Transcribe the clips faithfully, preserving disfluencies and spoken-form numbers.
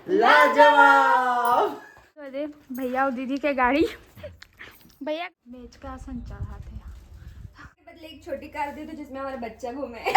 लाजवाब। तो दे भैया और दीदी के गाड़ी। भैया मेज का आसन चढ़ाते हैं। बदले एक छोटी कार दे दो जिसमें हमारा बच्चा घूमे।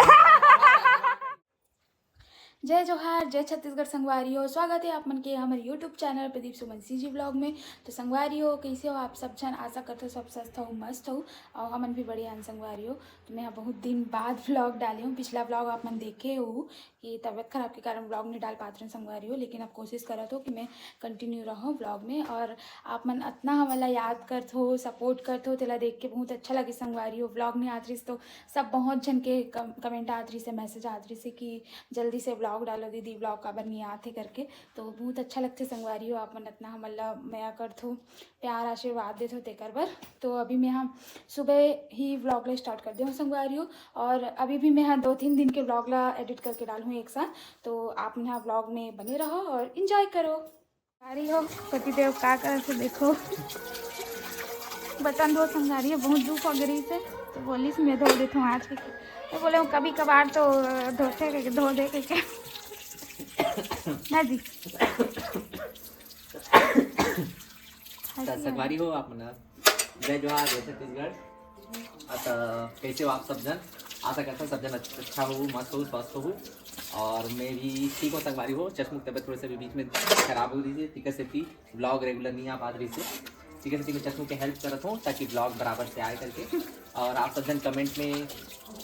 जय जोहार, जय छत्तीसगढ़ संगवारी हो। स्वागत है आप मन के हमारे YouTube चैनल प्रदीप सुमन सीजी व्लॉग में। तो संगवारी हो, कैसे हो आप सब झन? आशा करते हो सब स्वस्थ हो, मस्त हो। और हमन भी बढ़िया हन संगवारी हो। तो मैं बहुत दिन बाद व्लॉग डाली हूँ। पिछला व्लॉग आप मन देखे हो कि तबीयत खराब के कारण व्लॉग नहीं डाल पात रहे संगवारी हो, लेकिन अब कोशिश करत हो कि मैं कंटिन्यू रहूँ व्लॉग में। और आप मन अतना हमन ला याद करत हो, सपोर्ट करत हो, तेला देख के बहुत अच्छा लगे संगवारी हो। व्लॉग नहीं आत रहिस तो सब बहुत झन के कम, कमेंट आत रहिस, मैसेज आत रहिस कि जल्दी से व्लॉग डालो दीदी, व्लॉग काबर नहीं आत हे करके। तो बहुत अच्छा लगथे संगवारी हो, आप मन अतना हमन ला मया करत हो, प्यार आशीर्वाद देत हो तेकर बर। तो अभी मैं हम सुबह ही व्लॉग ला स्टार्ट कर दे हूँ संगवारी हो। और अभी भी मैं हाँ दो तीन दिन के व्लॉग ला एडिट करके डालूँ एक साथ। तो आप मन हाँ व्लॉग में बने रहो और एंजॉय करो। संगवारी हो, पतिदेव का करत हे देखो। बर्तन धो संगवारी हो, बहुत धूप हो गई से। तो बोलिस मैं धो देत हूँ आज के। तो बोले हूँ कभी कभार तो धोते के, धो दे के। ना जी। त संगवारी हो आप मन, जय जोहार, जय छत्तीसगढ़। अ, त कैसे हो आप सब जन? आशा करता हूँ सब जन अच्छ-, अच्छा हो, मस्त हो, स्वस्थ हो। और मैं भी ठीक हूँ संगवारी हो। चश्मू की तबीयत थोड़े से अभी बीच में खराब हो रही है, ठीक है, सेती व्लॉग रेगुलर नहीं आ पात रही से, ठीक है, सेती मैं चश्मू के हेल्प करत हूँ ताकि व्लॉग बराबर से आए करके। और आप सब जन कमेंट में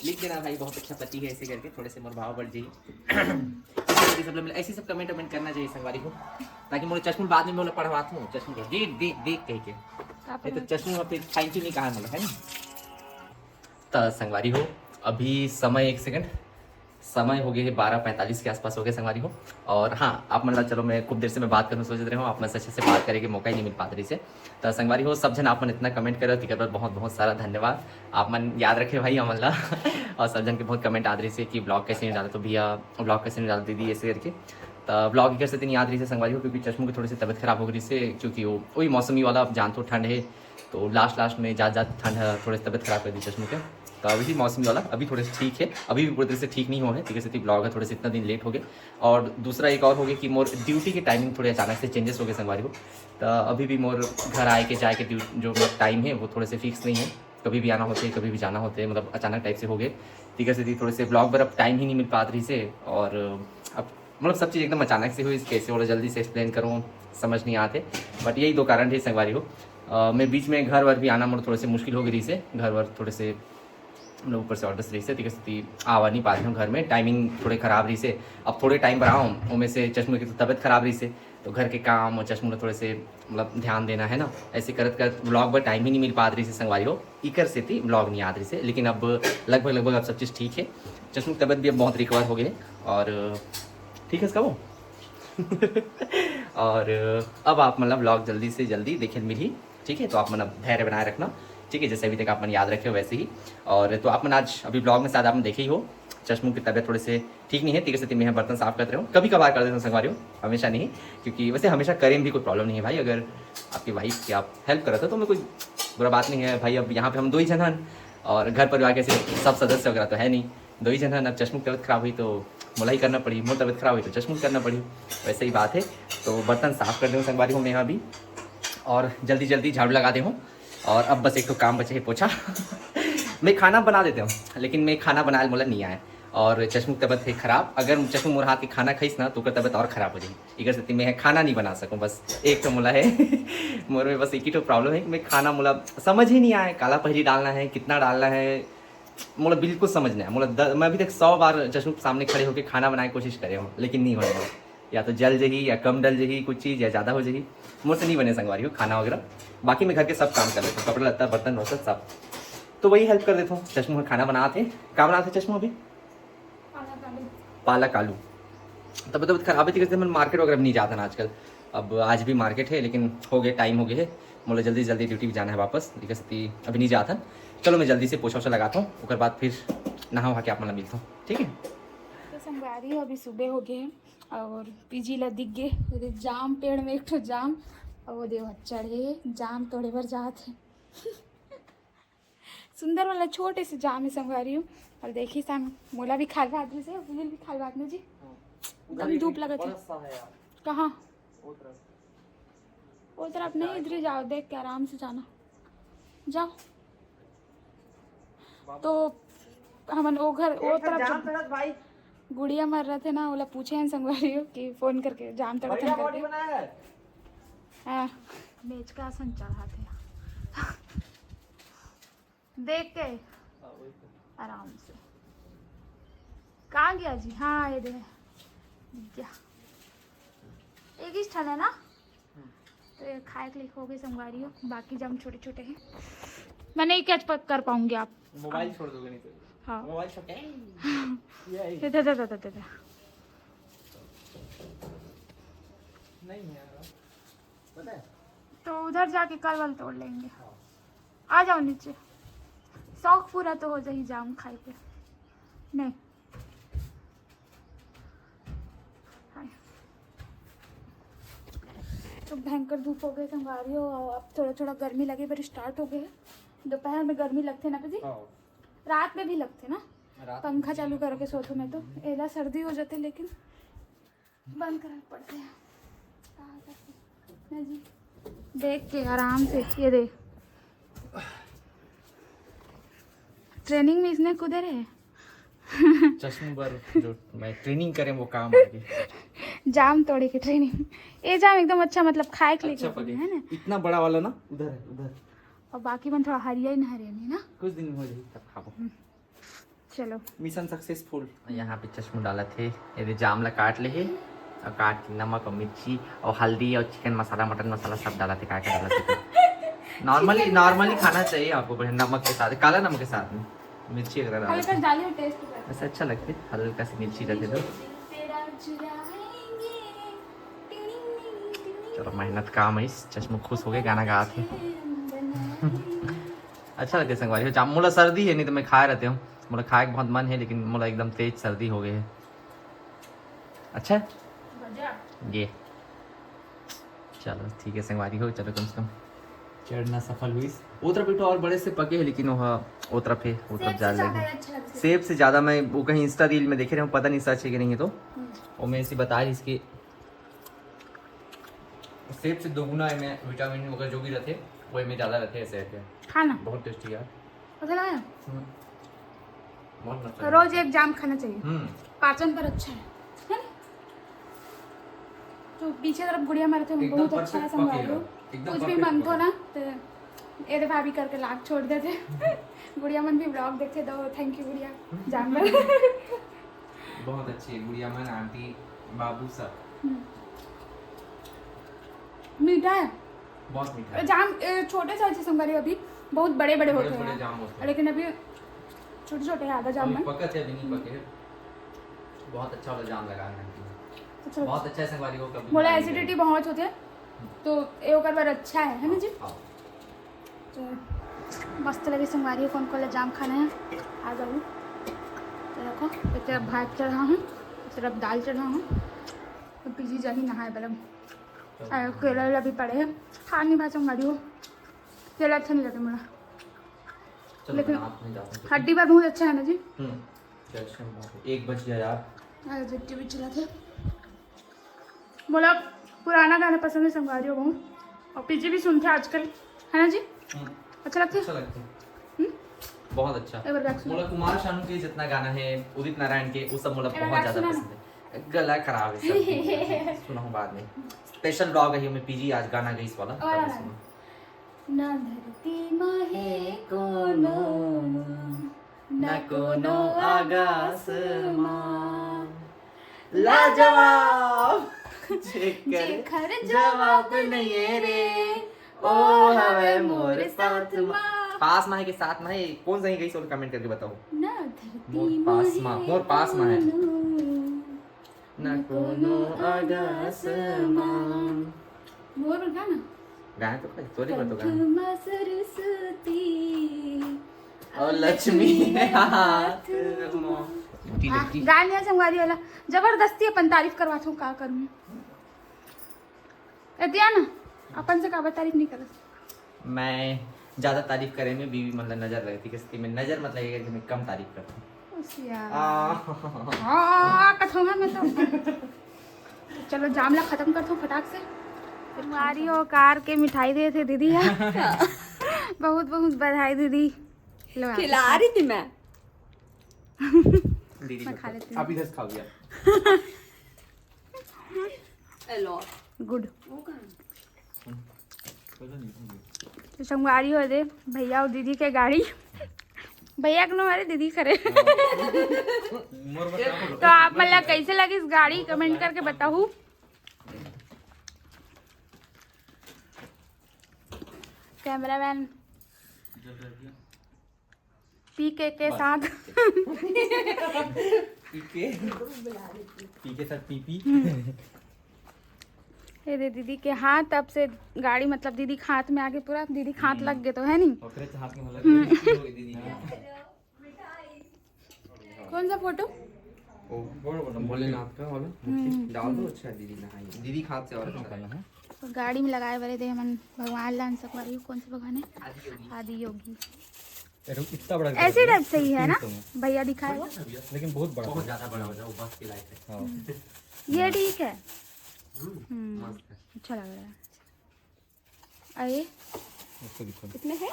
लिख देना भाई बहुत अच्छा पति है ऐसे करके, थोड़े से मोर भाव बढ़ जाइए। ऐसे सब लोग मिल-, ऐसे सब कमेंट वमेंट करना चाहिए संगवारी हो, ताकि मोर चश्मू बाद में मैं पढ़वात हूँ, चश्मू को देख देख देख कह के। नहीं तो चश्मू में फिर थैंक यू नहीं कहा मतलब, है ना? त संगवारी हो, अभी समय, एक सेकंड, समय हो गए है बारह पैंतालीस के आसपास हो गए संगवारी हो। और हाँ, आप मन ला, चलो, मैं खूब देर से मैं बात करूँ सोचत रहे हूँ, आप मन से अच्छे से बात करे के मौका ही नहीं मिल पात रही से। त संगवारी हो, सब जन आप मन इतना कमेंट करत, तेकर बर बहुत बहुत सारा धन्यवाद। आप मन याद रखे भाई हमन ला। और सब जन के बहुत कमेंट आत रही से कि व्लॉग कैसे नहीं डालत हो भैया, व्लॉग कैसे नहीं डालत दीदी, ऐसे करके। त व्लॉग एकर सेती नहीं आत रही से संगवारी हो, क्योंकि चश्मू की थोड़ी सी तबीयत खराब हो गई से, क्योंकि वो वही मौसम ही वाला, आप जानत हो, ठंड है, तो लास्ट लास्ट में जात जात ठंड है, थोड़े से तबीयत खराब कर दी चश्मू के। तो अभी मौसम वाला अभी थोड़े से ठीक है, अभी भी पूरी तरह से ठीक नहीं हो है, ठीक है, सेती व्लॉग है थोड़े से इतना दिन लेट हो गए। और दूसरा एक और हो गया कि मोर ड्यूटी के टाइमिंग थोड़े अचानक से चेंजेस हो गए संगवारी हो। तो अभी भी मोर घर आए के जाए के ड्यू-, जो टाइम है वो थोड़े से फिक्स नहीं है, कभी भी आना होते, कभी भी जाना होते, मतलब अचानक टाइप से हो गए, ठीक है, सेती थोड़े से व्लॉग पर अब टाइम ही नहीं मिल पात रही से। और अब मतलब सब चीज़ एकदम अचानक से हुई, कैसे बोला, जल्दी से एक्सप्लेन करूँ, समझ नहीं आते। बट यही दो कारण थे संगवारी हो। अ, मैं बीच में घर वर भी आना मोर थोड़े से मुश्किल हो गई रही से, घर वर थोड़े से मतलब ऊपर से ऑर्डर्स रही से, ठीक है, सेती आवा नहीं पाती हूँ घर में, टाइमिंग थोड़े खराब रही से। अब थोड़े टाइम पर आऊँ, उनमें से चश्मू की तो तबीयत खराब रही से, तो घर के काम और चश्मू में थोड़े से मतलब ध्यान देना है ना, ऐसे करत करत व्लॉग पर टाइम ही नहीं मिल पात रही से संगवारी हो, इकर सेती व्लॉग नहीं आत रही से। लेकिन अब लगभग लगभग अब सब चीज़ ठीक है, चश्मू की तबीयत भी अब बहुत रिकवर हो गई है और ठीक है इसका वो। और अब आप मतलब व्लॉग जल्दी से जल्दी देखे मिली, ठीक है, तो आप मतलब धैर्य बनाए रखना, ठीक है, जैसे अभी तक आप मन याद रखे हो वैसे ही। और तो आप मन आज अभी व्लॉग में शायद आप मन देखे ही हो, चश्मू की तबीयत थोड़े से ठीक नहीं है, ठीक है, सेती मैं बर्तन साफ करते रहूँ, कभी कभार कर देता हूँ संगवारी हो, हमेशा नहीं, क्योंकि वैसे हमेशा करें भी कोई प्रॉब्लम नहीं है भाई, अगर आपकी वाइफ की आप हेल्प करत हो तो मैं कोई बुरा बात नहीं है भाई। अब यहाँ पे हम दो ही जन हन और घर परिवार के सिर्फ सब सदस्य वगैरह तो है नहीं, दो ही जन हन। अब चश्मू की तबीयत खराब हुई तो मोला ही करना पड़ी, मोर तबीयत खराब हुई तो चश्मू की करना पड़ी, वैसे ही बात है। तो बर्तन साफ कर दे हूँ संगवारी हो मैं यहाँ अभी, और जल्दी जल्दी झाड़ू लगा दे हूँ और अब बस एक तो काम बचे है पोछा। मैं खाना बना देते हूँ, लेकिन मैं खाना बनाए मोला नहीं आए और चश्मू की तबीयत है खराब। अगर चश्मू मोर हाथ के खाना खाइस ना तो ओकर तबीयत और खराब हो जाए। इकर सेती मैं खाना नहीं बना सकूँ। बस एक तो मोला है मोर में बस एक ही तो प्रॉब्लम है कि मैं खाना मोला समझ ही नहीं आए, काला पहली डालना है, कितना डालना है, मोला बिल्कुल समझ नहीं आए। मोला द-, मैं अभी तक सौ बार चश्मू के सामने खड़े होकर खाना बनाए कोशिश करे हूँ, लेकिन नहीं होने वाला। या तो जल जही, या कम डल जही कुछ चीज़, या ज़्यादा हो जही। मोर से नहीं बने संगवारी हो खाना वगैरह। बाकी मैं घर के सब काम कर लेता हूँ, कपड़ा लत्ता, बर्तन वर्तन सब। तो वही हेल्प कर देता हूँ। चश्मू खाना बनाते, का बनाते चश्मू अभी? पालक आलू। तब तबियत खराब है, तो मैं मार्केट वगैरह भी नहीं जाता ना आजकल। अब आज भी मार्केट है, लेकिन हो गए, टाइम हो गए है, मोला जल्दी जल्दी ड्यूटी भी जाना है वापस, इकर सेती अभी नहीं जाता। चलो, मैं जल्दी से पोछा वोछा लगाता हूँ, ओकर बाद फिर नहा वहा के आप मन ला मिलता हूँ, ठीक है? तो संगवारी हो, अभी सुबह हो गए और पीजी ला दिख गए, वो दे जाम पेड़ में एक ठो जाम, और वो दे वहाँ चढ़े जाम तोड़े बर जात है। सुंदर वाला छोटे से जाम है संगवारी हो। और देखी सन, मोला भी खालवात रहिस हे, सुनील भी खालवात ना जी। एकदम धूप लगत है। बड़ा सा है यार। कहाँ? वो तरफ नहीं, इधर ही जाओ, देख के आराम से जाना, जाओ। तो हमन वो घर, वो तरफ जाम तड़त भाई। गुड़िया मन रथे ना, ओला पूछे हन संगवारी हो कि फोन करके जाम तड़त हन करके। हाँ, मेज का आसन चढ़ाथे। देख के आराम से। कहाँ गया जी? हाँ, ये दे। दिख गया। एक ही ठन है ना? तो ये खाए के लिए हो गए संगवारी हो, बाकी जाम छोटे छोटे हैं। मैं नहीं कैच कर पाऊंगी आप। मोबाइल छोड़ दोगे नहीं तो। हाँ। मोबाइल छोड़ के। ये दे, दे, दे, दे, दे। नहीं है यार। पता है? तो उधर जाके कल वल तोड़ लेंगे। हाँ। आ जाओ नीचे, शौक पूरा तो हो जाही जाम खाए के। नहीं, हाय। तो भयंकर धूप हो गए संगवारी हो, अब थोड़ा थोड़ा गर्मी लगे बर स्टार्ट हो गए। दोपहर में गर्मी लगथे ना जी? हाँ। रात में भी लगथे ना? रात में पंखा चालू करके सोथों मैं तो, एला सर्दी हो जाथे लेकिन बंद करना पड़थे। कहाँ करथे? ना जी, देख के आराम से ये दे। ट्रेनिंग में इसने कुदे रहे। चश्मे बर जो मैं ट्रेनिंग करे वो काम आगे। जाम तोड़े के ट्रेनिंग। ये जाम एकदम अच्छा, मतलब खाए के लिए अच्छा पके। है ना? इतना बड़ा वाला ना उधर है, उधर। और बाकी मन थोड़ा हरिया ही ना, हरिया नहीं ना। कुछ दिन में हो जाएगी तब खाबो। चलो। Mission successful. यहाँ पे चश्मू डालत हे, ये दे जाम ला काट ले हे और काट के नमक और मिर्ची और हल्दी और चिकन मसाला, मटन मसाला सब डालत हे, का का डालत हे। नॉर्मली, नॉर्मली खाना चाहिए आपको, बढ़िया नमक के साथ, काला नमक के साथ में मिर्ची वगैरह डालत हल्का हे। डालिए, टेस्ट कर। वैसे अच्छा लगते, हल्का सी मिर्ची रखे तो। चलो, मेहनत काम है, इस चश्मू खुश हो गए, गाना गात हे। अच्छा लगथे संगवारी हो, जाम मोला सर्दी है, नहीं तो मैं खाए रहते हूँ। मोला खाए के बहुत मन है, लेकिन मोला एकदम तेज सर्दी हो गए है। अच्छा है? ये चलो ठीक है संगवारी हो, चलो कम से कम चढ़ना सफल हुई। वो तरफ एक ठो और बड़े से पके है, लेकिन वो, वो तरफ है, वो तरफ सेब से जाल ज्यादा लगे। अच्छा लगता है। सेब से ज्यादा मैं वो कहीं इंस्टा रील में देखे रहे हूँ, पता नहीं सच है कि नहीं है, तो हम्म। वो मैं इसी बता रही इसके सेब से दोगुना एमे विटामिन वगैरह जो भी रहते, वो एमे ज्यादा रहते हैं सेब के। खाना बहुत टेस्टी यार। अच्छा लगा? हम्म। बहुत अच्छा रोज लगा। एक जाम खाना चाहिए। हम्म। पाचन पर अच्छा है, है ना? तो पीछे तरफ गुड़िया मारे थे, एकदम बहुत अच्छा है perfect पके संभाल है। लो। एकदम कुछ भी perfect मांगो पके। ना, तो ये दे भाभी करके लाग छोड़ देते। गुड़िया मन भी व्लॉग देखते, तो थैंक यू गुड़िया, जाम। बहुत अच्छी है गुड़िया मन, आंटी, बाबू सब। हम्म। मीठा है। बहुत मीठा है। जाम, ए, छोटे साइज से संगवारी, अभी बहुत बड़े बड़े बड़े होते बड़े हैं। जाम होते हैं। लेकिन अभी छोटे छोटे हैं आधा जाम अभी मन। पकत है, अभी नहीं पके है। बहुत अच्छा वाला जाम लगा है आंटी ने। अच्छा। बहुत अच्छा है संगवारी, वो कभी मोला खाई नहीं एसिडिटी गई। बहुत होते हैं, तो ये ओकर बार अच्छा है, है ना जी? हाँ। तो मस्त लगे संगवारी, कौन कौन ला जाम खाना है, आ जाओ। तो देखो, एक तरफ भात चढ़ा हूँ, एक तरफ दाल चढ़ा हूँ। तो पीजी जाही नहाए बलम। और केला वेला भी पड़े हैं, खा नहीं भाई संगवारी हो, केला अच्छा नहीं लगे मोला। चलो, लेकिन मैं हाथ में जाता हूँ। हड्डी पर बहुत अच्छा है ना जी। हम्म, कैल्शियम बहुत है। एक बज गया यार। आज टीवी चला थे। मोला पुराना गाना पसंद है संगवारी हो बहुत, और पीजी भी सुनते हैं आजकल, है ना जी? हम्म। अच्छा लगता है? अच्छा लगता है। हम्म? बहुत अच्छा। एक बार back सुना। मोला कुमार शानू के जितना गाना है, उदित नारायण के, वो सब मोला एक बार बहुत back ज्यादा सुना ना। पसंद है। गला खराब है सब। सुनाऊँ बाद में। स्पेशल व्लॉग है, मैं पीजी आज गाना गई इस वाला, और तब गाना। सुनो। ना धरती मा हे कोनो, ना कोनो आगास मा। लाजवाब। जेकर जेकर जवाब नइये रे, ओ हवे मोर साथ मा। पास मा है कि साथ मा है, कौन सही गई, कमेंट करके बताओ। ना धरती मोर मा पास मा, हे मोर पास मा है। कोनो, ना कोनो आगास मा। मोर बर गा ना। गाए तो भाई, तोरे बर तो कंठ गाना। मा सरस्वती और लक्ष्मी है हाथ मा। लुटी आ, लुटी। गा लिया संगवारी वाला, जबरदस्ती अपन तारीफ करवाथों, का करूँ? ए, दिया ना, अपन से काबर तारीफ नहीं करत? मैं ज्यादा तारीफ करे में बीवी मन ला नजर लगती, किसकी मैं नजर मत लगेगा कि मैं कम तारीफ करता हूँ। होशियार। आ। हाँ, कथोंगा मैं तो। चलो, जाम ला खत्म करथो फटाक से। संगवारी हो, कार के मिठाई देथे दीदी ह। बहुत बहुत बधाई दीदी। लो, आप खिला रही थी मैं। दीदी मैं खा लेती हूँ। आप इधर से खा लिया। ए लो। गुड। वो कहाँ? तो संगवारी हो दे भैया और दीदी के गाड़ी। भैया के नो, अरे दीदी करे। तो आप मन ला कैसे लगिस गाड़ी, कमेंट करके बताहू। कैमरामैन पीके के साथ। पीके। पीके साथ पीपी। ये दे दीदी के हाथ, अब से गाड़ी, मतलब दीदी के हाथ में आके पूरा दीदी के हाथ लग गए तो है नहीं। ओकरे तो हाथ में होला। दीदी के। कौन सा फोटो? वो भोलेनाथ का वाला। हम्म। डाल दो, अच्छा दीदी नहाई। दीदी के हाथ से और अच्छा। तो गाड़ी में लगाए वाले दे हमन भगवान ला, संगवारी हो, कौन से भगवान है? आदि योगी। आदि योगी। अरे, इतना बड़ा ऐसे ही टाइप से ही है ना? तीन सौ में। भैया दिखाए वो। लेकिन बहुत बड़ा बहुत है। ज्यादा बड़ा हो जाए, वो बस के लायक है। हाँ। हम्म। ये ठीक है। हम्म, हम्म, मस्त है। अच्छा लग रहा है। अरे, इसको दिखा दो। इसमें है?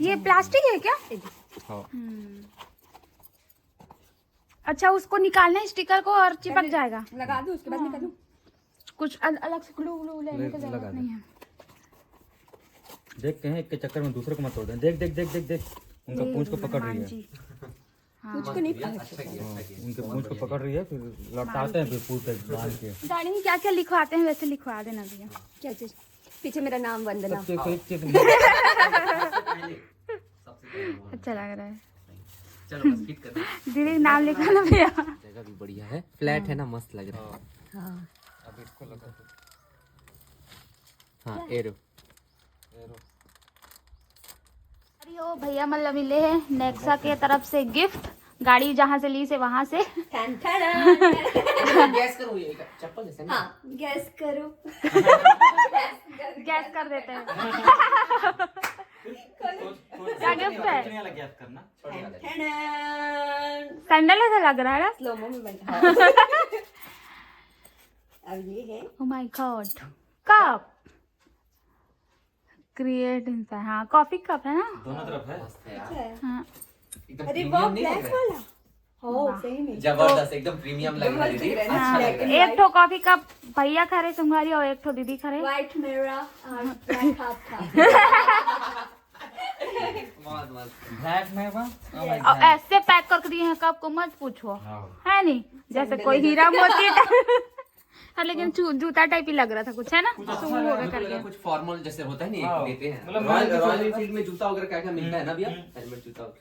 ये प्लास्टिक है क्या? हाँ। हम्म। अच्छा, उसको निकालना है स्टिकर को और चिपक जाएगा। लगा दो, उसके बाद निकालो। कुछ अल-, अलग से ग्लू ग्लू लेने की जरूरत नहीं है। देख, कहीं एक के चक्कर में दूसरे को मत तोड़ दें। देख, देख, देख, देख, देख, उनका पूंछ को पकड़ रही है। हाँ। पूंछ को नहीं पकड़ सकता। हाँ, उनके पूंछ को पकड़ रही है, फिर लटकाते हैं, फिर पूंछ पे बांध के। डार्लिंग, क्या क्या लिखवाते हैं, वैसे लिखवा देना भैया। क्या चीज? पीछे मेरा नाम वंदना। सबसे एक चीज। अच्छा लग रहा है। चलो, बस फिट कर दो। दीदी, नाम लिखा ना भैया। जगह भी बढ़िया है, फ्लैट है ना, मस्त लग रहा है। हाँ। अब इसको लगा दो। हाँ, एरो। अरे, ओ भैया मन ला मिले है नेक्सा के तरफ से गिफ्ट, गाड़ी जहाँ से ली से वहां से। गैस करो, ये चप्पल जैसे ना। हाँ, गैस करो। गैस कर देते हैं। क्या गिफ्ट है? सैंडल ऐसा लग रहा है ना? स्लोमो में बन। अब ये है। Oh my God, cup. Create इनका, हाँ, कॉफी कप है ना? दोनों तरफ है। हाँ। अरे वाह, ब्लैक वाला। हो, सही में। जबरदस्त, एकदम प्रीमियम लग रहा है। हाँ, अच्छा लग रहा है। एक ठो कॉफी कप भैया खा रहे संगवारी और एक ठो दीदी खा रहे। व्हाइट मेरा और ब्लैक आपका। बहुत मस्त। ब्लैक में बा। और ऐसे पैक करके दिए हैं कप को, मत पूछो। हाँ। है नहीं, जैसे कोई हीरा मोती। हाँ, लेकिन जूता टाइप ही लग रहा था कुछ, है ना? कुछ फॉर्मल जैसे होता है नहीं, देते हैं। मतलब रॉयल एनफील्ड में जूता वगैरह क्या क्या मिलता है ना भैया? हेलमेट, जूता।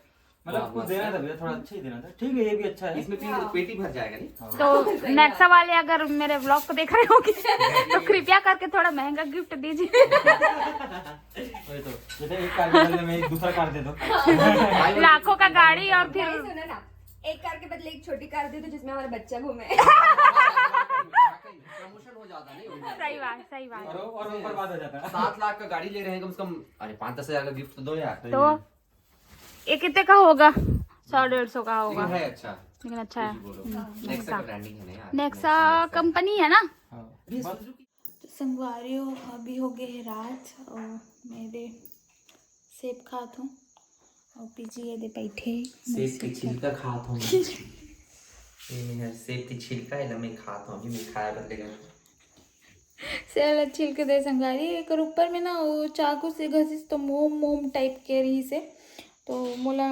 मतलब कुछ देना था भैया, थोड़ा अच्छा ही देना था। ठीक है, ये भी अच्छा है। इसमें पेटी भर जाएगा नहीं। तो नेक्सा वाले अगर मेरे व्लॉग को देख रहे होंगे तो कृपया करके थोड़ा महंगा गिफ्ट दीजिए। वही तो, जैसे एक कार के बदले में एक दूसरा कार दे दो। लाखों का गाड़ी और फिर सुनो ना, एक कार के बदले एक छोटी कार दे दो जिसमें हमारा बच्चा घूमे। प्रमोशन हो जाता नहीं। सही बात, सही बात। और और बर्बाद हो जाता है। सात लाख का गाड़ी ले रहे हैं कम से कम, अरे पाँच दस हजार का गिफ्ट तो दो यार। तो ये कितने का होगा? सौ डेढ़ सौ का होगा। है अच्छा। लेकिन अच्छा है। नेक्सा का ब्रांडिंग है ना यार। नेक्सा कंपनी है ना। तो संगवारी हो, अभी हो गए है रात और मेरे सेब खात हूँ और पीजी ये दे बैठे। सेब के छिलका खात हूँ। ये मैं सेब के छिलका है ना, मैं खात हूँ, अभी मैं खाया बदलेगा। सेब ला छील के दे संगवारी, एकर ऊपर में ना वो चाकू से घसिस तो मोम मोम टाइप के रहिस हे। तो मोला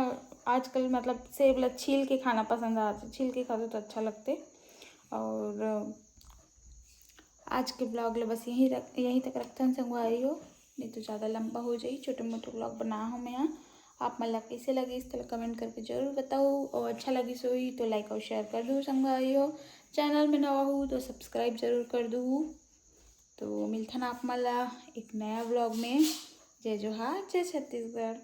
आजकल मतलब सेब ला छील के खाना पसंद आथे, छील के खाथों तो अच्छा लगथे। और आज के ब्लॉग ला बस यहीं रख, यहीं तक रखथन संगवारी हो, नहीं तो ज़्यादा लंबा हो जाही। छोटे मोटे ब्लॉग बना हो मैं यहाँ, आप मन ला कैसे लगिस तेला कमेंट करके जरूर बताओ, और अच्छा लगिस होही तो लाइक और शेयर कर दो संगवारी हो। चैनल में नवा हो तो सब्सक्राइब जरूर कर दो। तो मिलथन आप मन ला एक नया ब्लॉग में। जय जोहार, जय छत्तीसगढ़।